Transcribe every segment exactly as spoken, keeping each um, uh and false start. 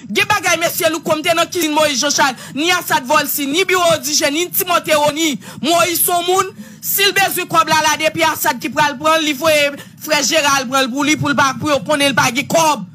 Gen bagay, mesye Louko, m te nan kizin Moyiz Janchal, ni Asad Vòlsi, ni Biwo Dijè, ni Timote Woni. Moyiz se yon moun, si l bezwen kòb la, la depi Asad ki pral pran l, li voye frè Jera al pran l pou li, pou l pa, pou yo konnen l pa gen kòb.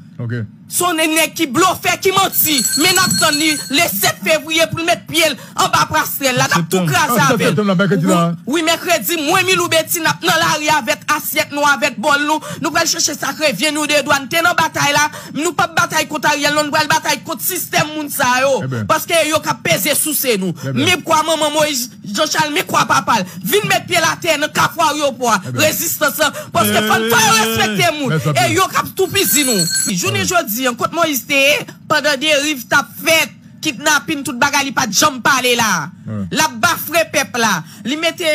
Se yon nèg ki blofè, ki manti. Men n ap tann li le sèt fevriye pou l met pye l anba pastrèl la. N ap tou kraze avè l. Wi, mèkredi, mwen, Milou Beti, n ap nan lari avèk asyèt nou, avèk bòl nou. Nou pral chèche sa k revyen nou de dwa. Nou te nan batay la. Nou p ap batay kont Ariel, non, nou pral batay kont sistèm moun sa yo. Paske e yo k ap peze souse nou. Men kwa manman Moyiz Janchal, men kwa papa l. Vin met pye l atè nan kafou ayewopò a. Rezistans lan. Paske fò n fè yo respekte moun. E yo k ap toupizi nou. Jounen jodi an, kot Moyiz te ye, pandan deriv t ap fèt, kidnapin, tout bagay, li pa t janm pale la. L ap bafre pèp la. Li mete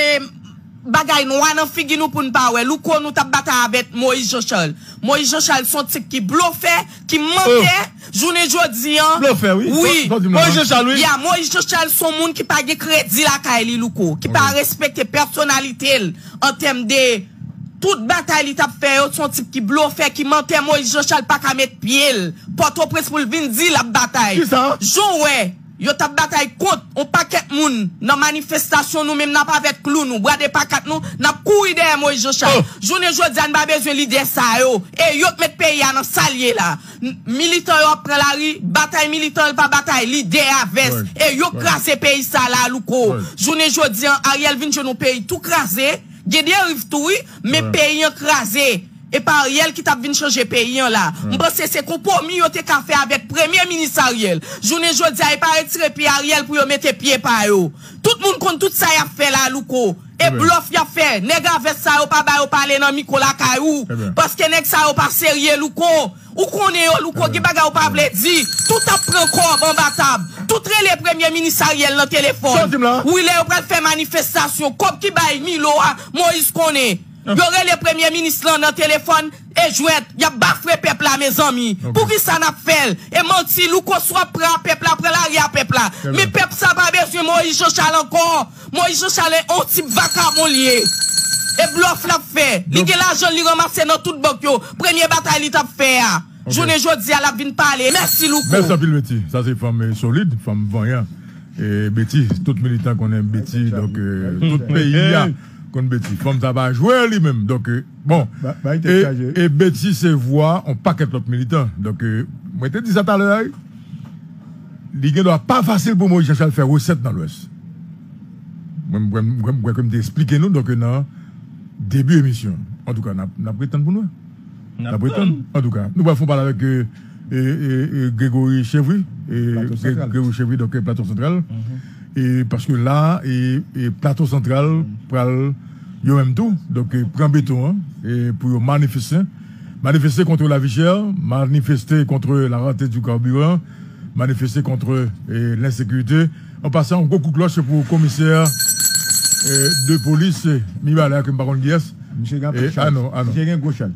bagay nwa nan figi nou pou n pa wè. Louko, nou t ap batay avèk Moyiz Janchal. Moyiz Janchal se yon tip ki blofè, ki mantè. Jounen jodi an. Blofè, wi. Wi. Moyiz Janchal, wi. Ya, Moyiz Janchal se yon moun ki pa gen kredi lakay li, Louko, ki pa respekte pèsonalite l an tèm de tout batay li t ap fè yo. Se yon tip ki blofè, ki mantè. Moyiz Janchal pa ka met pye l Pòtoprens pou l vin di l ap batay. Kisa? Jan w wè, yo t ap batay kont yon pakèt moun nan manifestasyon, nou menm n ap avèk klou nou, bwade pakat nou, n ap kouri dèyè Moyiz Janchal. Jounen jodi a, n pa bezwen lidè sa yo. E yo k met peyi a nan sa l ye la. Militan yo ap pran lari, batay militan yo pa batay lidè a vès. E yo k kraze peyi sa la, Louko. Jounen jodi an, Ariel vin jwenn yon peyi tou kraze, gen deriv tou wi, men peyi an kraze. E pa Ariel ki t ap vin chanje peyi an la. M panse se konpwomi yo te ka fè avèk premye minis Ariel. Jounen jodi a, e pa retire pye Ariel pou yo mete pye pa yo. Tout moun konn tout sa y ap fè la, Louko. E blòf y ap fè. Nèg a vès sa yo pa ba yo pale nan mikwo lakay ou. Paske nèg sa yo pa serye, Louko. Ou konnen yo, Louko, gen bagay ou pa vle di. Tout ap pran kòb anba tab. Tout rele premye minis Ariel nan telefòn. Wi, lè yo pral fè manifestasyon, kòb ki bay Milo a, Moyiz konnen. Yo rele premye minis lan nan telefòn e jwèt, y ap bafre pèp la, mezanmi. Poukisa n ap fè l? E manti, Louko, swa pran pèp la, pran lari a pèp la. Men pèp sa pa bezwen Moyiz Janchal ankò. Moyiz Janchal se yon tip vakabon li ye. E blòf l ap fè. Li gen lajan li ranmase nan tout bank yo. Premye batay li t ap fè a. Jounen jodi a, l ap vin pale. Mèsi, Louko. Mèsi anpil, Beti. Sa se fanm, eh, solid, fanm vanyan. E Beti, tout militan konnen Beti, donk, eh, tout peyi a konn Beti. Fanm sa pa jwe li menm. Donk, eh, bon. E, e Beti se vwa yon pakèt lòt militan. Donk, eh, mwen te di sa talè a, wi. Li gen dwa pa fasil pou Moyiz Janchal fè resèt nan Lwès. Mwen, mwen, mwen, mwen, mwen te eksplike nou, donk, nan debi emisyon. Antouka, n ap, n ap ret tann pou nou. N ap ret tann. Antouka, nou pral fè yon pale avèk, eh, eh, eh, eh, Gregory Chevry, eh, Plato Santral. Gregory Chevry, donk, eh, Plato Santral. E paske la, eh, eh, Plato Santral pral yo menm tou, donk, eh, pran beton an, eh, pou yo manifeste. Manifeste contre la vie chère, manifeste contre la rareté du carburant, manifeste contre, eh, l'insécurité. An pasan, yon gwo kout klòch pou komisè, eh, de polis, eh, Mibalè, ke m pa konn kiyès. Misye gen anpil chaj. Misye gen gwo chaj.